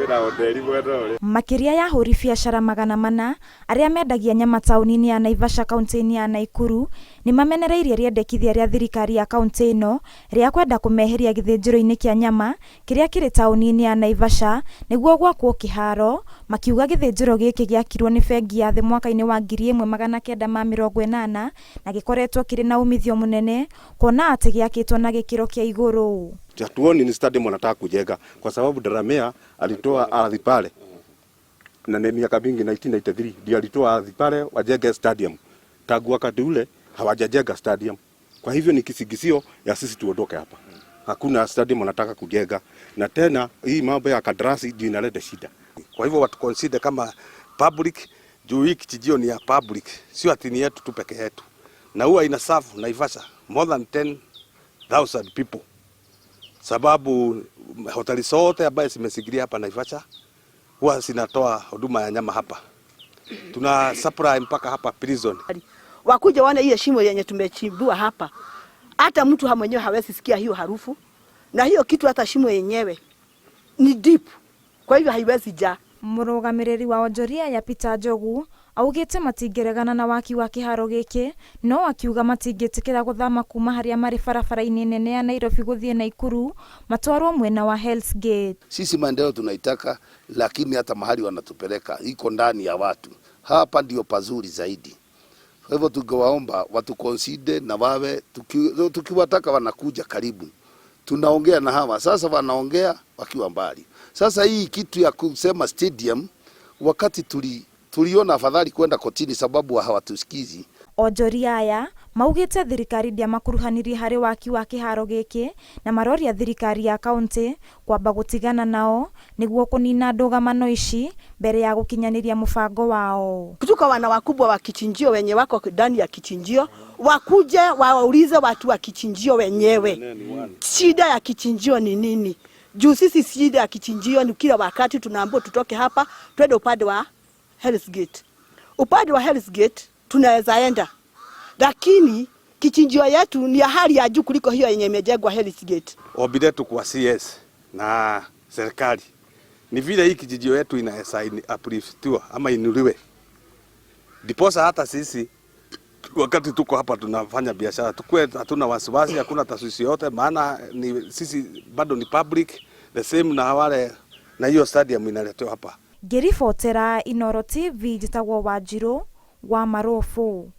Kwĩna hoteli mwena ũrĩa. Makĩria ya ahũri biacara 400 arĩa mendagia nyama taũni-inĩ ya Naivasha kaunti-inĩ ya Nakuru nĩ mamenereirie rĩendekithia rĩa thirikari ya kaunti ĩno rĩa kwenda kũmeheria gĩthĩnjĩro-inĩ kĩa nyama kĩrĩa kĩrĩ taũni-inĩ ya Naivasha nĩguo gwakwo kĩharo, makiuga gĩthĩnjĩro gĩkĩ gĩakirwo nĩ bengi ya thĩ mwaka-inĩ wa 1980 na gĩkoretwo kĩrĩ na umithio mũnene kuona atĩ gĩakĩtwo na gĩkĩro kĩa igũrũ. Hatuoni ni stadium wanataka kujenga kwa sababu Delamere alitoa ardhi pale na ni miaka mingi, 1993 ndio alitoa ardhi pale wajenge stadium. Tangu wakati ule hawajajenga stadium. Kwa hivyo ni kisingizio ya sisi tuondoke hapa. Hakuna stadium wanataka kujenga, na tena hii mambo ya kandarasi ndio inaleta shida. Kwa hivyo watu consider kama public, juu hii kichinjio ni ya public, sio ati ni yetu tu peke yetu, na huwa ina serve Naivasha more than 10,000 people, sababu hoteli zote ambaye zimezingiria hapa Naivasha huwa zinatoa huduma ya nyama hapa. Tuna supply mpaka hapa prison. Wakuja waone hiyo shimo yenye tumechimbua hapa, hata mtu mwenyewe hawezi sikia hiyo harufu, na hiyo kitu hata shimo yenyewe ni deep, kwa hivyo haiwezi jaa. Mũrũgamĩrĩri wa onjoria ya Peter Njogu augĩte matingĩregana na waki wa kĩharo gĩkĩ, no akiuga matingĩtĩkĩra gũthama kuma harĩa marĩ barabara-inĩ nene ya Nairobi gũthiĩ Naikuru matwarwo mwena wa Hell's Gate. Sisi maendeleo tunaitaka, lakini hata mahali wanatupeleka iko ndani ya watu. Hapa ndio pazuri zaidi. Kwa hivyo tungewaomba watu consider na wawe tukiwataka wanakuja karibu, tunaongea na hawa sasa, wanaongea wakiwa mbali. Sasa hii kitu ya kusema stadium, wakati tuliona afadhali kwenda kotini sababu hawatusikizi. Onjoria aya maugĩte thirikari ndĩamakuruhanirie harĩ waki wa kĩharo gĩkĩ na maroria thirikari ya kaunti kwamba gũtigana nao nĩguo kũnina ndũgamano ici mbere ya gũkinyanĩria mũbango wao. Tuko wana wakubwa wa kichinjio wenye wako ndani ya kichinjio, wakuje waulize watu wa kichinjio wenyewe shida ya kichinjio ni nini. Juu sisi shida ya kichinjio ni kila wakati tunaambiwa tutoke hapa twende upande wa Hell's Gate. Upande wa Hell's Gate tunaweza enda, lakini kichinjio yetu ni ya hali ya juu kuliko hiyo yenye imejengwa Hell's Gate. Ombi letu kwa CS na serikali ni vile hii kijijio yetu inaweza upliftiwa ama inuliwe, ndiposa hata sisi wakati tuko hapa tunafanya biashara tukue hatuna wasiwasi, hakuna tashwishi yote, maana ni sisi bado ni public the same na wale, na hiyo stadium inaletewa hapa. Ngĩribotera Inooro TV, njĩtagwo Wanjirũ wa Marobu.